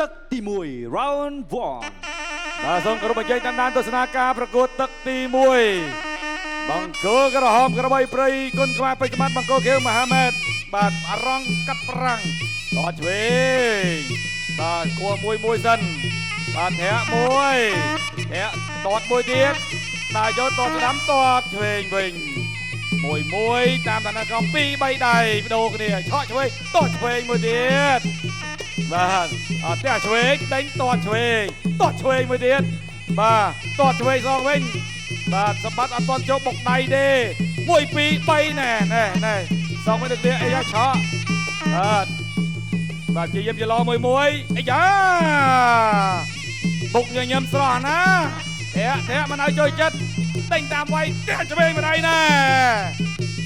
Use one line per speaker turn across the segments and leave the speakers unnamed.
ទឹកទី1 round 1
បាទសូមគោរពអញ្ជើញតាមដានទស្សនាការប្រកួតទឹកទី1បង្គោលក្រហមក្របីព្រៃគុណខ្មែរពេជ្រកម្បាត់បង្គោលខៀវមហាម៉ែតបាទអារងកាត់ប្រាំងតឆ្វេងបាទគួរមួយមួយសិនបាទធាក់មួយធាក់តតមួយទៀតតែយកតតស្ដាំតតឆ្វេងវិញមួយមួយតាមឋានៈក្រម2 3ដៃបដូរគ្នាឆក់ឆ្វេងតតឆ្វេងមួយទៀតបាទអត់ទេឆ្វេងដេញតតឆ្វេងតតឆ្វេងមួយទៀតបាទតតឆ្វេងសងវិញបាទសម្បត្តិអត់ទាន់ចូលបុកដៃទេ1 2 3ណែណែណែសងវិញទៅទៀតអីយ៉ាឆក់បាទបាទជាយាមជាឡមួយមួយអីយ៉ាបុកញញឹមស្រស់ណាធាក់ធាក់មិនឲ្យចូលចិត្តដេញតាមវាយធាក់ឆ្វេងមិនអីណែ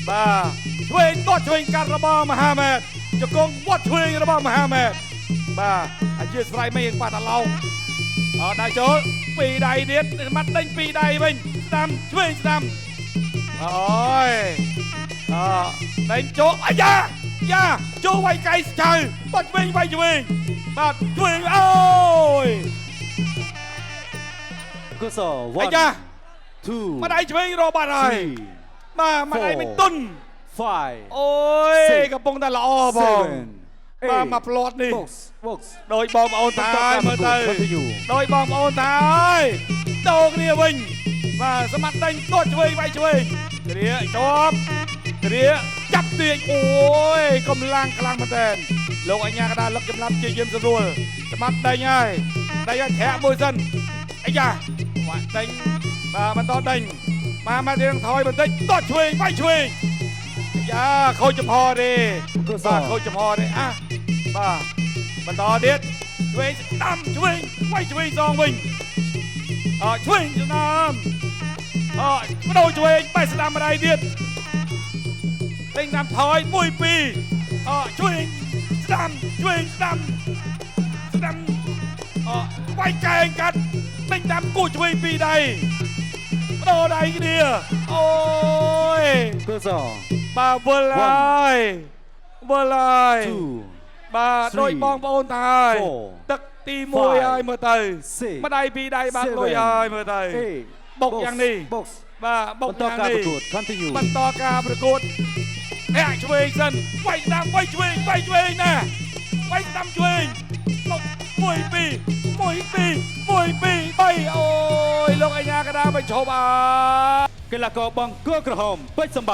បាទឆ្វេងតតឆ្វេងកាត់របស់មហាម៉ែតជង្គង់វត្តឆ្វេងរបស់មហាម៉ែតបាទអធិស្ឋានមិនប៉ះតឡោងអត់ដៃចូលពីរដៃទៀតមាត់ដេញពីរដៃវិញស្ដាំឆ្វេងស្ដាំអូយអដេញចូលអាយ៉ាយ៉ាចូលវាយកៃស្ចៅបាត់ឆ្វេងវាយឆ្វេងបាទឆ្វេងអូយ
កុសល
អាយ៉ា
1
ម្ដាយឆ្វេងរកបាត់ហើយ
2
បាទម្ដាយមិនទុន
5
អូយកំពុងតែល្អបង
7
បាទមកផ្្លាត់នេះ
box box
ដោយបងប្អូនតាយមើលទៅ
continue
ដោយបងប្អូនតាយដូរគ្នាវិញបាទសមត្ថដេញទាត់ឆ្វេងវាយឆ្វេងគ្រាជាប់គ្រាចាប់ទាញអូយកម្លាំងខ្លាំងមែនទែនលោកអញ្ញាកដាលឹកចំឡាំជាយាមស្រួលសមត្ថដេញហើយដេញហើយធាក់មួយសិនអាយ៉ាបាក់ដេញបាទបន្តដេញមកមកទៀតថយបន្តិចទាត់ឆ្វេងវាយឆ្វេងអាយ៉ាខូចចំហទេ
កុសល
បាទខូចចំហទេអាបាទបន្តទៀតឆ្វេងស្ដាំឆ្វេងវាយឆ្វេងសងវិញអឆ្វេងស្ដាំអបដូរឆ្វេងបែរស្ដាំម្ដាយទៀតដេញតាមថយ1 2អឆ្វេងស្ដាំឆ្វេងស្ដាំស្ដាំអវាយកែងកាត់ដេញតាមគូឆ្វេងពីរដៃបដូរដៃគ្នាអូយក
ុសល
បាទវិលហើយវិលហើយ
2
បាទ
Three,
ដោយបងប្អូនតាហើយ
four,
ទឹកទី1
five,
ហើយមើលទៅ
six,
ម្ដាយពីរដៃបាទ
seven,
លុយហើយមើលទៅ
8
បុកយ៉ាងនេះ
box
បាទបុក
បន្ត
យ៉ាងនេះ
ការប្រកួត continue
បន្តការប្រកួតធាក់ឆ្វេងសិនវាយស្ដាំវាយឆ្វេងវាយឆ្វេងណាវាយស្ដាំឆ្វេងបុក1 2 1 2 1 2 3អូយលោកអញ្ញាកដាបញ្ឈប់អើ
កីឡាករបង្គោលក្រហមពេជ្រសម្បត្តិ